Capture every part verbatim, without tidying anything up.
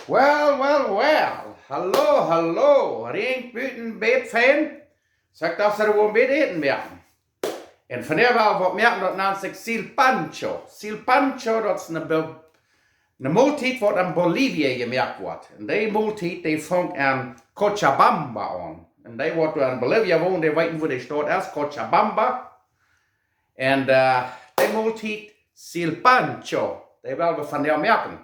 Well, well, well. Hallo, hallo. Räajent buten, bät fein. Saj ekj, daut es woa een bät Äten moaken. Un vondoag well wie waut moaken, daut nant sikj silpancho. Silpancho, daut es eene, Be- eene Moltiet, waut en Bolivien jemoakt woat. Un dee Moltiet, dee fangt en Cochabamba aun. Un dee woat doa en Bolivien wonen, dee weeten, wua dee Staut es, Cochabamba. Un, äh, dee Moltiet silpancho, dee well wie vondoag moaken.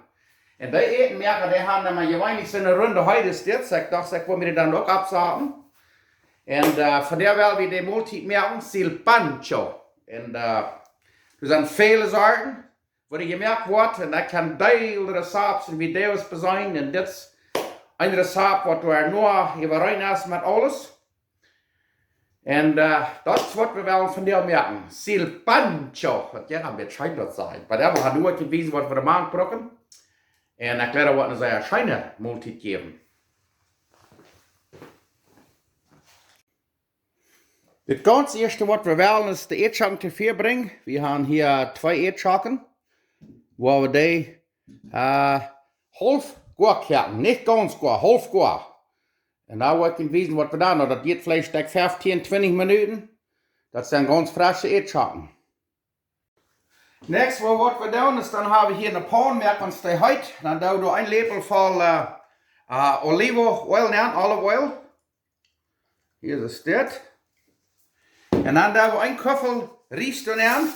Un dee Ätenmoaka, dee haben emma jeweenlich soone runde Heide, dit. Ekj docht, ekj well mie dee dan uk oppsaten. Un, äh, vondoag well wie dee Moltiet moaken, silpancho. Un, äh, doa sent väle Sorten, waut jemoakt woat. Un ekj kaun väl Rezepten un Videos beseenen. Un dit es een Rezept, waut doa noch äwareen es met aules. Un, äh, daut es, waut wie wellen vondoag moaken. Silpancho. Daut jeit een bät scheen, daut saj ekj. Oba wie gonen nu wiesen, waut wie doa moaken brucken. Un ekj jleew, daut woat eene sea scheene Moltiet jäwen. Daut gaunz ieeschte, waut wie wellen, es de Ätschocken to väabrinjen. Wie haben hia twee Ätschocken, wua wie dee, äh, haulf goa koaken. Nich gaunz goa, haulf goa. Un dan woa ekj junt wiesen, waut wie doonen. Daut diet veleicht, denkj, feftieen, twintich Minuten. Daut sent gaunz fresche Ätschocken. Next, waut, waut wie doonen, es, dan hab wie hia eene Paun, moak ons dee heet. Dan doo wie een Läpel voll, äh, äh, Olive Oil nenn, Olive Oil. Hia es dit. Un dan doo wie een Kuffel Ries doa nenn.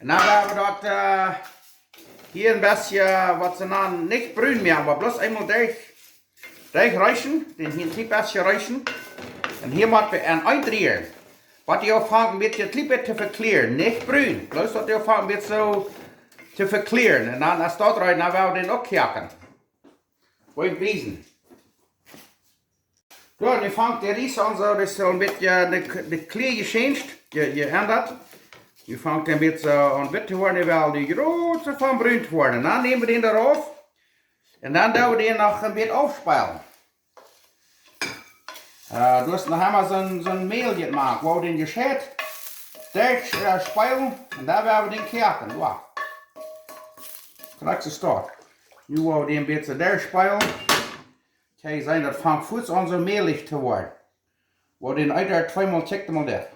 Un dan doo wie daut, äh, hia een bät, waut see nanen, nich brun mea, oba bloos eemol derch, derch reeschen, dän hia een kjlien bät reeschen. Un hia mott wie aun eent rieren. Waut dee aunfangt een bät, kjlien bät to vekjlieren, nich brun. Bloos daut dee aunfangt een bät soo to vekjlieren. Un dan, aus daut reecht, dan well wie dän uk koaken. Woa ekj wiesen. Soo, nu fangt de Ries aun soo, daut es soo een bät de, de Kjlia jechanget, je, jeendat. Nu fangt hee een bät soo aun witt to woaren, hee well de Grootste von brunt woaren. Un dan näm wie dän doa rauf. Un dan doo wie dän noch een bät aufspeelen. Äh, du hast noch emma soon, soon Mäl jemoakt, wua wie dän jescheit, derch, äh, speelen. Un dan woa wie dän koaken. Wow. Krakjt soo. Nu woa wie dän een bät derch speelen. Kjikj, seenen, daut fangt fuaz aun soo mälich to woaren. Woa wie dän eent, tweemol, check mol dit.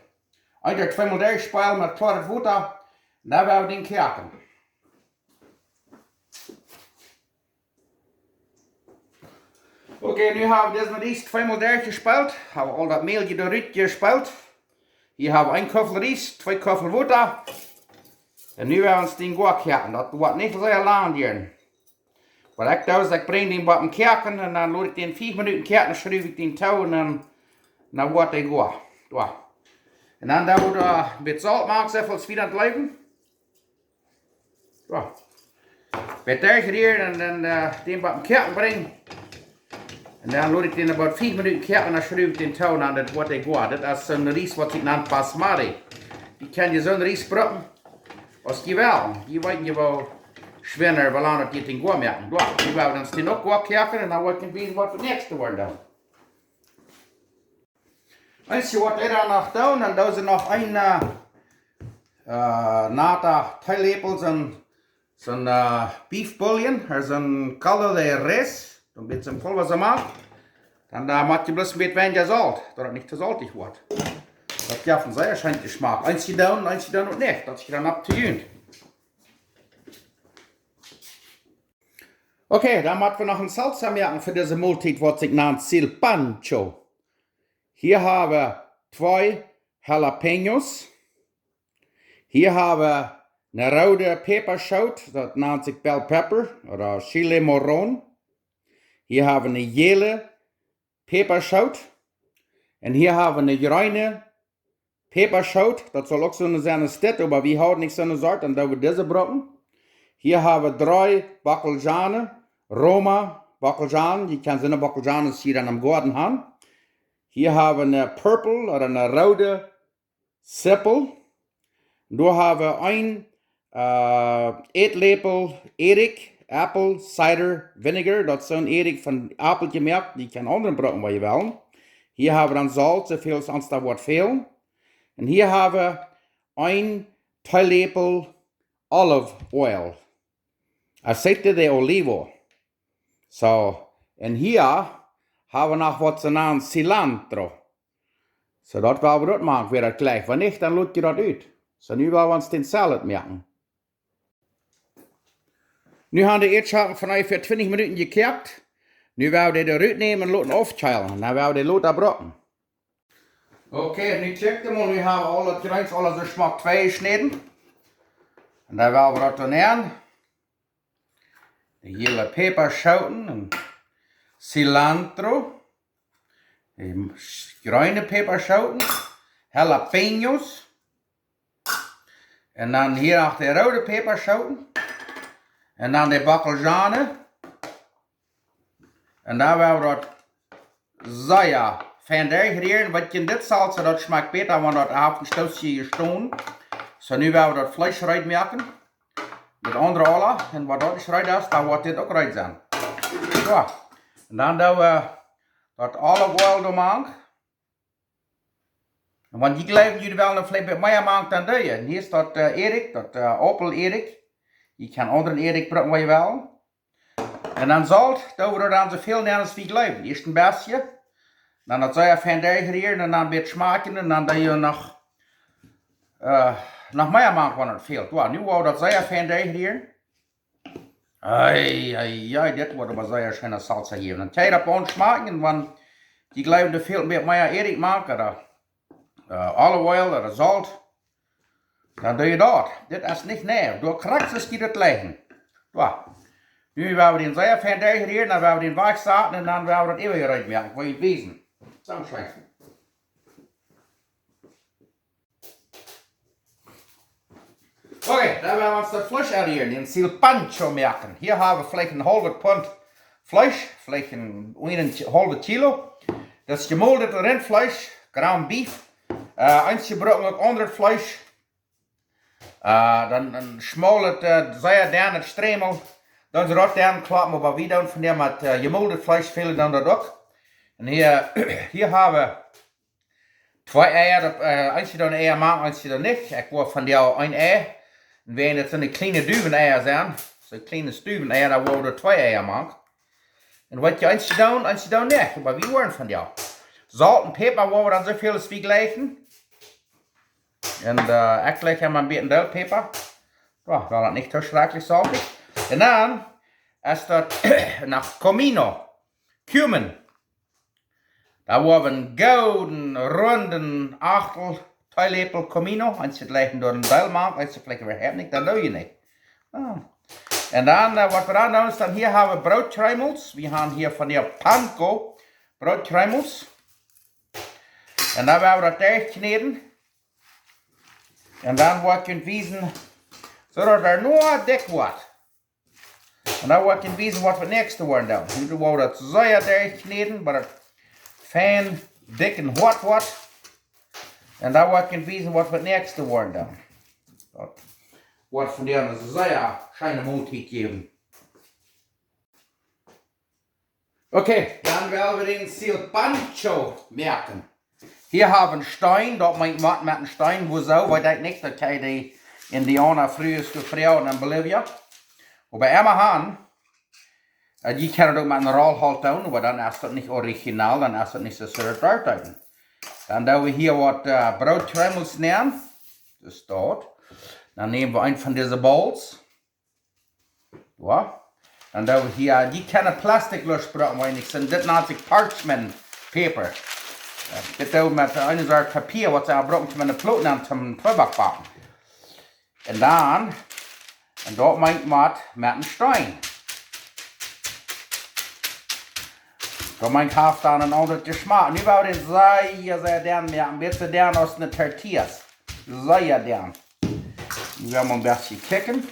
Eent, tweemol derchspeelen met kloaret Wota. Dan woa wie dän koaken. Okay, nu hab wie disen Ries tweemol derchjespeelt. Hab wie aul daut Mäl doa rut jespeelt. Hia hab wie een Kuffel Ries, twee Kuffel Wota. Un nu woa wie ons dän goa koaken. Daut woat nich sea lang dieren. Waut ekj doo, es, ekj brinj dän bie daut Koaken un dan lot ekj dän fief Minuten koaken, dan schruw ekj dän too un dan, dan woat dee goa. Soo. Un dan doo wie doa een bät Solt mank, soo väl aus wie daut jleewen. Soo. Bät derchrieren un dan, äh, dän bie daut Koaken brinjen. Un dan lot ekj dän about fief Minuten koaken un dan schruw ekj dän too un dan woat dee goa. Dit es soon Ries, waut sikj nant Basmati. Jie kjennen soon Ries brucken aus jie wellen. Jie weeten je, woo schwoa, woo lang daut jie dän goa moaken. Soo, nu woa wie ons dän uk goa koaken un dan woa ekj junt wiesen, waut wie daut näakjste woaren doonen. Eensje, waut wie dan noch doonen, dan doo wie noch een, äh, äh, nata Teeläpel, soon, soon, äh, Beef Bouillon, ooda soon caldo de res, soon bät Pulva soo mank. Dan, äh, moak jie bloos een bät weinja Solt, daut daut nich too soltich woat. Daut jeft een sea scheenen Jeschmak. Eensje doonen, eensje doonen uk nich. Daut es dan up to you. Okay, dan motten wie noch eene Salsa moaken fa dise Moltiet, waut sikj nant Silpancho. Hia hab wie twee Jalapeños. Hia hab wie eene roode Päpaschoot, daut nant sikj bell pepper ooda chile morrón. Hia hab wie eene jäle Päpaschoot. Un hia hab wie eene jreene Päpaschoot, daut saul uk soone sennen aus dit, oba wie haben nich soone Sort, dan doo wie dise brucken. Hia hab wie dree Bockelzwiebeln, Roma Bockelzwiebeln, jie kjennen soone Bockelzwiebeln aus jie dan em Goaden haben. Hia hab wie eene purple ooda eene roode Zippel. Doa hab wie een, äh, Ätläpel Edik, apple cider vinegar. Daut es soon Edik von Aupel jemoakt. Jie kjennen aundren brucken, waut jie wellen. Hia hab wie dan Solt, soo väl aus ons doa woat fälen. Un hia hab wie een Teeläpel olive oil. Aceite de olivo. Soo, un hia hab wie noch waut see nanen cilantro. Soo, daut woa wie doa moaken, wada jlikj. Wan nich, dan lot jie daut ut. Soo, nu woa wie ons dän Salat moaken. Nu hab wie de Ieedschocken von onjefäa twintich Minuten jekoakt. Nu woa wie dee doa rut nämen un loten aufkjeelen. Dan woa wie dee lota brucken. Okay, nu kjikj mol, nu hab wie aul daut Jreens, aules soo schmock tweijeschnäden. Un dan woa wie daut doa nämen. De jäle Päpaschooten un cilantro. De jreene Päpaschooten. Jalapeños. Un dan hia noch de roode Päpaschooten. Un dan de Bockelzwiebel. Un dan woa wie daut sea fein derchrieren, wiels en dit Salsa, daut schmakjt bäta, wan daut haft een Stootje jestonen. Soo, nu woa wie daut Fleesch reed moaken. Daut aundre aula, un wan daut nich reed es, dan woat dit uk reed sennen. Soo, un dan doo wie daut olive oil doa mank. Un wan jie jleewen, jie wellen veleicht waut mea mank, dan doo jie. Un hia es daut, äh, Ädikj, daut, äh, Aupel-Ädikj. Jie kjennen aundren Ädikj brucken, waut jie wellen. Un dan Solt, doo wie dan soo väl nämen aus wie jleewen. Ieescht een bät. Dan daut sea fein derchrieren un dan een bät schmakjen un dan doo jie noch, äh, noch mea mank, wan et fält. Jo, nu woa wie daut sea fein derchrieren. Ei, ei, ei, dit woat oba sea scheene Salsa jäwen. Dan kjenn jie daut schmakjen, wan jie jleewen, doa fält een bät mea Ädikj mank, ooda, äh, olive oil ooda Solt. Dan doo jie daut. Dit es nich, nä, du krakjt es, jie daut jlikjen. Jo. Nu woa wie dän sea fein derchrieren, dan woa wie dän wajchsaten un dan woa wie daut äwa reed moaken, fa jie wiesen. Soo scheen. Okay, dan woa wie ons daut Fleesch aunrieren, dän Silpancho moaken. Hia hab wie veleicht een haulwet Punt Fleesch, veleicht een, een haulwet Kilo. Daut es jemoldet Rintfleesch, ground beef. Äh, eenje brucken uk aundret Fleesch. Äh, dan een schmolet, äh, sea dennet Strämel. Dan es daut dan kloa, oba wie doonen von däm met, äh, jemoldet Fleesch, väle doonen daut uk. Un hia, hia hab wie twee Eia, daut, äh, eenje doonen Eia mank, eenje doonen nich. Ekj woa vondoag een Ei. Un wan daut soone kjliene Duweneier sent, soo kjliene Duweneier, dan woa wie twee Eia mank. Un waut jie eenje doonen, eenje doonen nich. Oba wie woaren vondoag. Solt un Päpa woa wie dan soo väl aus wie jlikjen. Un, äh, ekj jlikj emma een bät doll Päpa. Jo, well daut nich too schrakjlich soltich. Un dan es daut noch comino, cumin. Dan woa wie een gooden, runden Achtel Teeläpel comino, eenje jlikjen doa een Deel mank, eenje veleicht äwahaupt nich, dan doo jie nich. Ah. Un dan, äh, waut wie dan doonen, es dan hia hab wie Brootkjreemels. Wie haben hia von de Panko Brootkjreemels. Un dan woa wie daut derchkjnäden. Un dan woa ekj junt wiesen, soo daut et noch dikj woat. Un dan woa ekj junt wiesen, waut wie daut näakjste woaren doonen. Nu woa wie daut sea derchkjnäden, bat et fein dikj un hoat woat. Un dan woa ekj junt wiesen, waut wie daut näakjste woaren doonen. Daut woat vondoag eene sea scheene Moltiet jäwen. Okay, dan woa wie dän Silpancho moaken. Hia hab wie een Steen, daut meent waut met een Steen, wuarom, weet ekj nich, daut kjennen de Indiauna Frues doa froagen en Bolivia. Oba emma han, äh, jie kjennen daut uk met een Rollholt doonen, oba dan es daut nich original, dan es daut nich soo sea doa. Dan doo wie hia waut, äh, Brootkjreemels nämen. Daut es daut. Dan näm wie een von dise Bowls. Jo. Dan doo wie hia, jie kjennen Plastik brucken, wan jie nich sent. Dit nant sikj parchment paper. Jo, dit doo wie met eene Sort Papia, waut see brucken, om eene Plot aun to Tweeback backen. Un dan, un daut meent waut met een Steen. Daut meent, haft dan een aundren Jeschmak. Nu woa wie dän sea, sea denn moaken, een bät denn aus eene Tortillas. Sea denn. Nu woa wie een bät kjikjen.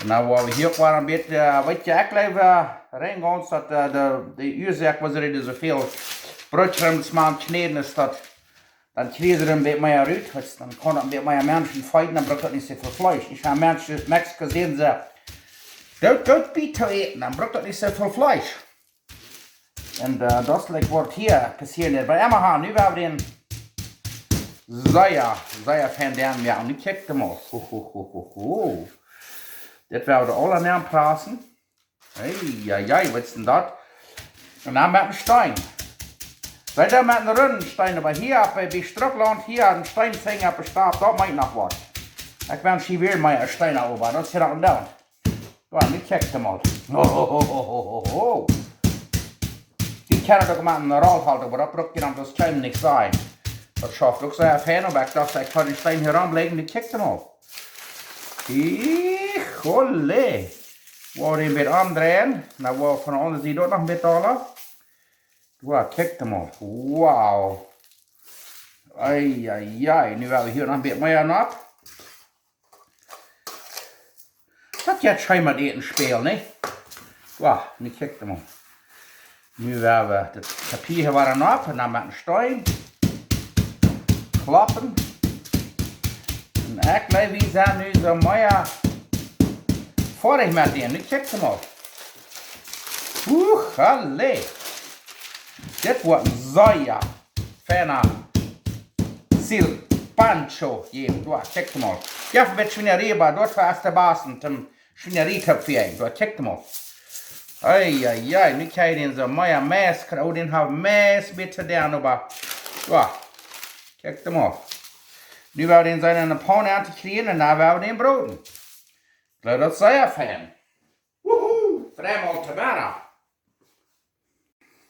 Un dan woa wie hia uk wada een bät, äh, weet jie, ekj jleew, äh, rein gaunz daut, äh, de, de Uasoak, wuarom see soo väl Brootkjreemels mank kjnäden, es daut, dan kjrieen see een bät mea rut, wiels dan kaun daut een bät mea Menschen feeden, dan brukt daut nich soo väl Fleesch. Ekj hab Menschen, Mexiko seenen see, daut, daut bät to äten, dan brukt daut nich soo väl Fleesch. Un, äh, daut es like waut hia passieren woat. Oba emma han, nu woa wie dän sea, sea fein denn moaken. Nu kjikj mol. Ho, ho, ho, ho, ho. Dit woa wie aula nenprassen. Ei, ei, ei, waut es dan daut? Un dan met een Steen. Seet doa met een runden Steen, oba hia opp, äh, bie Strucklaunt, hia een Steenfinja opp de Stap, daut meent noch waut. Ekj wensch, hia wieren mea Steena, oba daut es hia noch een Down. Jo, nu kjikj mol. Ho, ho, ho. Dee kaun uk met een Roll hoolen, oba daut bruck jie dan bloos kjeen nich sennen. Daut schauft uk sea fein, oba ekj docht, ekj kaun dän Steen hia romläajen, nu kjikj mol. Híjole. Woa wie dän bät aundreien. Nu woa wie von de aundre Sied uk noch een bät aula. Wow, kjikj mol. Wow. Ei, ei, ei. Nu woa wie hia noch een bät mea aun. Daut jeit scheen met Äten spälen, nä? Wow, nu kjikj mol. Nu woa wie daut Papia hia wada opp un dan met een Steen kloppen. Un ekj jleew, wie sent nu soo mea foadich met dän. Nu kjikj mol. Huch, halle. Dit woat een sea feina silpancho jäwen. Jo, kjikj mol. Jo, een bät Schwienarie, oba daut wia de baste, toom Schwienarie toop fieren. Jo, kjikj mol. Ei, ei, ei, nu kjikj, dee soo mea Meist, oh, dee haft Meist met to doonen, oba, jo, kjikj mol. Nu woa wie dän seenen enne Paun aun to kjrieen un dan woa wie dän broden. Ekj jleew, daut es sea fein. Wuhu, dreimal to Mara.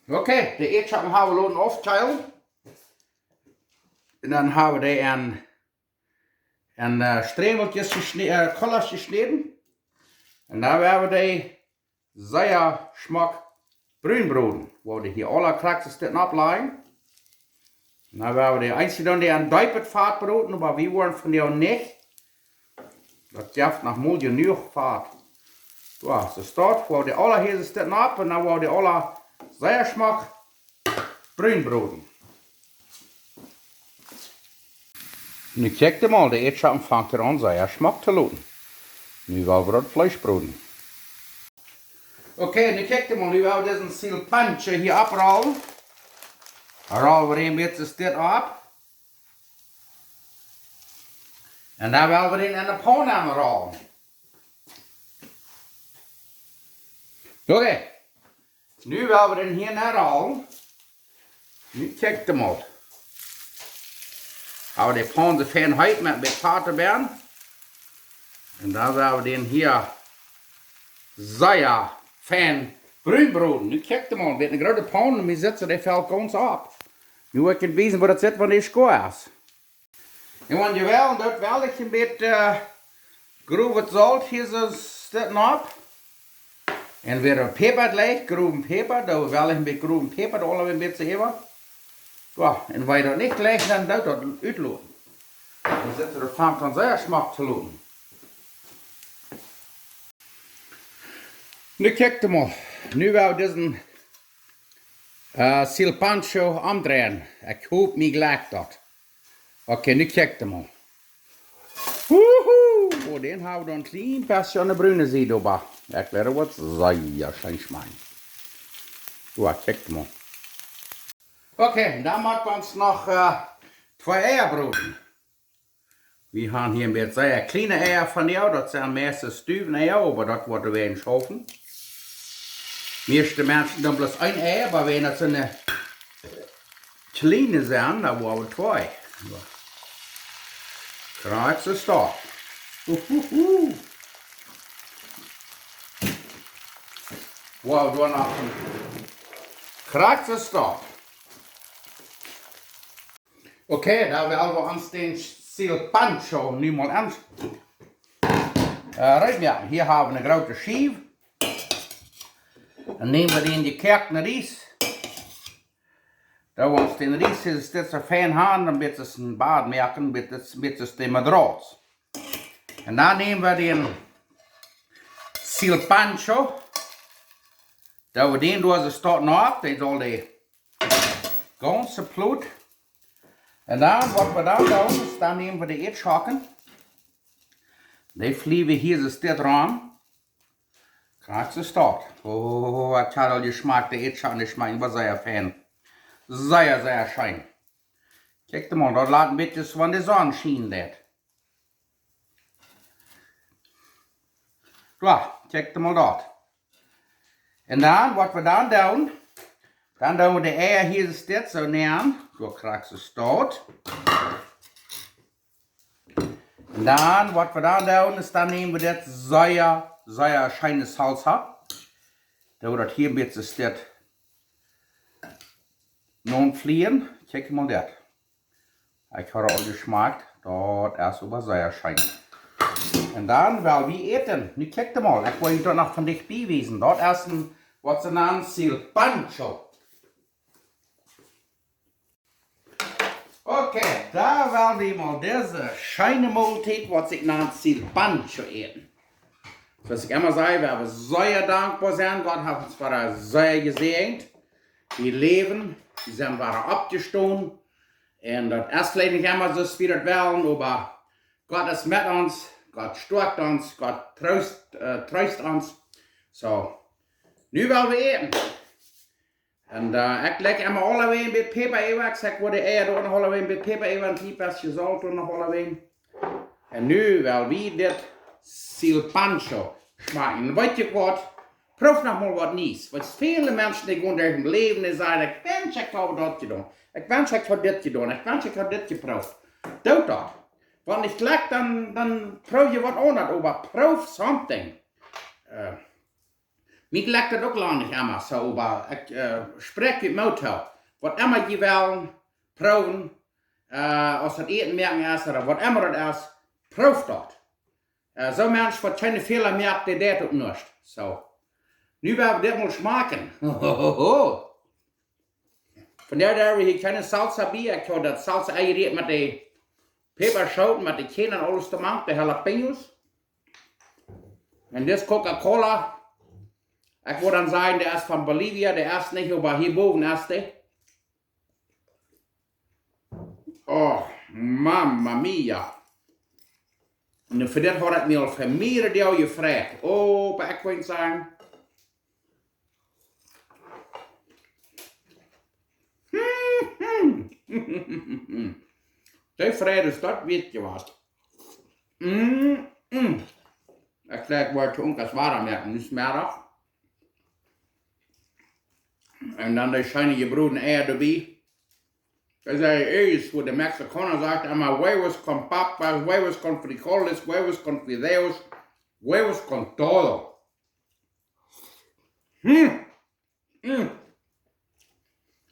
Okay, de Ätschocken hab wie loten aufkjeelen. Un dan hab wie dee en, en, äh, Strämelkjes jeschnä-, äh, Kullers jeschnäden. Un dan woa wie dee sea schmock brun broden. Woa wie dee hia aula krakjt soo oppläajen. Nu woa wie dee eensje dan dee aun deepet Fat broden, oba wie woaren vondoag nich. Daut jeft noch mol jenuach Fat. Jo, soo steit, woa wie dee aula hia soo opp un dan woa wie dee aula sea schmock brun broden. Nu kjikj mol, de Ätschocken fangt hia aun sea schmock to looten. Nu woa wie daut Fleesch broden. Okay, nu kjikj mol, nu woa wie disen silpancho hia opprollen. Roll wie dän een bät soo opp. Un dan woa wie dän enne Paun aunrollen. Okay. Nu woa wie dän hia nenrollen. Nu kjikj mol. Hab wie de Paun soo fein heet met een bät Fat doabie. Un dan woa wie dän hia sea fein brun broden. Nu kjikj mol, met eene groote Paun, un wie setten dee Felt gaunz opp. Nu woa ekj junt wiesen, woo daut sitt, wan dee goa es. Un wan jie wellen, dan woa ekj een bät, äh, growet Solt hia soo opp. Un wan jie Päpa jlikjen, growen Päpa, dan woa ekj een bät growen Päpa, dan aul een bät äwa. Jo, un wan jie daut nich jlikjen, dan doo daut utloten. Dan sitt daut, fangt aun sea schmock to loten. Nu kjikj mol. Nu woa wie disen, äh, silpancho omdreien. Ekj hop, mie jlikjt daut. Okay, nu kjikj mol. Wuhu! Oh, dän hab wie dan een kjlien bät aun de brune Sied, oba ekj jleew, daut woat sea scheen schmakjen. Jo, kjikj mol. Okay, dan motten wie ons noch, äh, twee Eia broden. Wie haben hia een bät sea kjliene Eia vondoag, daut sent meist Stuwen-Eia, oba daut woat wie schaufen. Mieeschte Menschen doonen bloos een Ei, oba wan daut soone kjliene sent, dan woa wie twee. Krakjt soo steit. Uhuhu. Wow, doa noch een. Krakjt soo steit. Okay, dan woa wie ons dän silpancho nu mol aun, äh, reed moaken. Hia hab wie eene groote Schiew. Dan näm wie dän jekoakten Ries. Dan woa wie dän Ries, es dit soo fein han, dan woat et een bät moaken, woat et, woat et de Madras. Un dan näm wie dän silpancho. Dan woa wie dän doa soo steit nopp, dee saul de gaunze Plot. Un dan, waut wie dan doonen, es dan näm wie de Ätschocken. Dee flie wie hia soo steit rom. Krakjt soo steit. Oh, ekj hab aul jeschmakjt, de Ätschocken, dee schmakjen waut sea fein. Sea, sea scheen. Kjikj mol, daut lat een bät, wan de Sonn schienen deit. Jo, kjikj mol daut. Un dan, waut wie dan doonen, dan doonen wie de Eia hia soo dit soo nämen. Soo krakjt soo staut. Un dan, waut wie dan doonen, es dan nämen wie dit sea, sea scheene Salsa. Dan woat daut hia een bät soo dit nopp flieen. Kjikj mol dit. Ekj hab aul jeschmakjt. Daut es oba sea scheen. Un dan well wie äten. Nu kjikj mol. Ekj well junt daut noch von dicht bie wiesen. Daut es een, waut see nanen silpancho. Okay, dan well wie mol dise scheene Moltiet, waut sikj nant silpancho, äten. Soo aus ekj emma saj, wie haben sea dankboa sennen. Gott haft ons wada sea jesäajent. Wie läwen, wie sent wada oppjestonen. Un daut es veleicht nich emma soo aus wie daut wellen, oba Gott es met ons, Gott stoakjt ons, Gott treest, äh, treest ons. Soo, nu well wie äten. Un, äh, ekj leg emma aulawäajen een bät Päpa äwa, ekj saj, woa de Eia doa noch aulawäajen een bät Päpa äwa, een kjlien bät Solt doa noch aulawäajen. Un nu well wie dit silpancho schmakjen. Un weet jie waut? Proow noch mol waut Niees. Wiels väle Menschen, dee gonen derch daut Läwen un sajen: "Ekj wensch, ekj haud daut jedonen. Ekj wensch, ekj haud dit jedonen. Ekj wensch, ekj haud dit jeprooft." Doot daut. Wan nich jlikjt, dan, dan proow jie waut aundret, oba proow something. Äh, mie jlikjt daut uk lang nich emma soo, oba ekj, äh, spräakj junt Moot too. Waut emma jie wellen proowen, äh, aus daut Äten moaken es, ooda waut emma daut es, proow daut. Äh, soon Mensch, waut kjeene Fäla moakt, dee deit uk nuscht. Soo. Nu woa wie dit mol schmakjen. Vondoag hab wie hia kjeene Salsa bie. Ekj haud daut Salsa enjerieet met de Päpaschooten, met de Kjarna un aules doamank, de jalapeños. Un dit es Coca-Cola. Ekj wull dan sajen, dee es von Bolivia, dee es nich, oba hia bowen es dee. Oh, mamma mia. Un fa dit haud ekj mie aul fa mearere Doag jefreit. Oh, oba ekj kaun sajen, dee Freid es daut wieet jewast. Mm, mm. Ekj jlikj, woa ekj uk eenje wada moaken, nu Meddach. Un dan dee scheene jebrodne Eia doabie. Dee saj ekj, woo de Mexikauna sajcht emma: "Huevos con papas, huevos con frijoles, huevos con fideos, huevos con todo." Hm. Mm.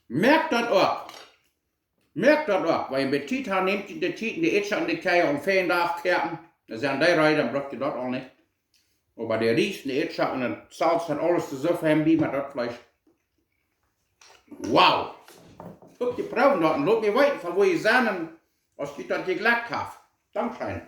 Moakt daut uk. Moakt daut uk. Wan jie Tiet haben, nämt jie de Tiet un de Ätschocken, dee kjenn jie aum väajen Dach koaken. Dan sent dee reed, dan bruck jie daut aul nich. Oba de Ries un de Ätschocken un de Salsa un aules, soo fein bie met daut Fleesch. Wow. Lot jie proowen daut un lot mie weeten, von wua jie sent un aus junt daut jejlikjt haft. Dankscheen.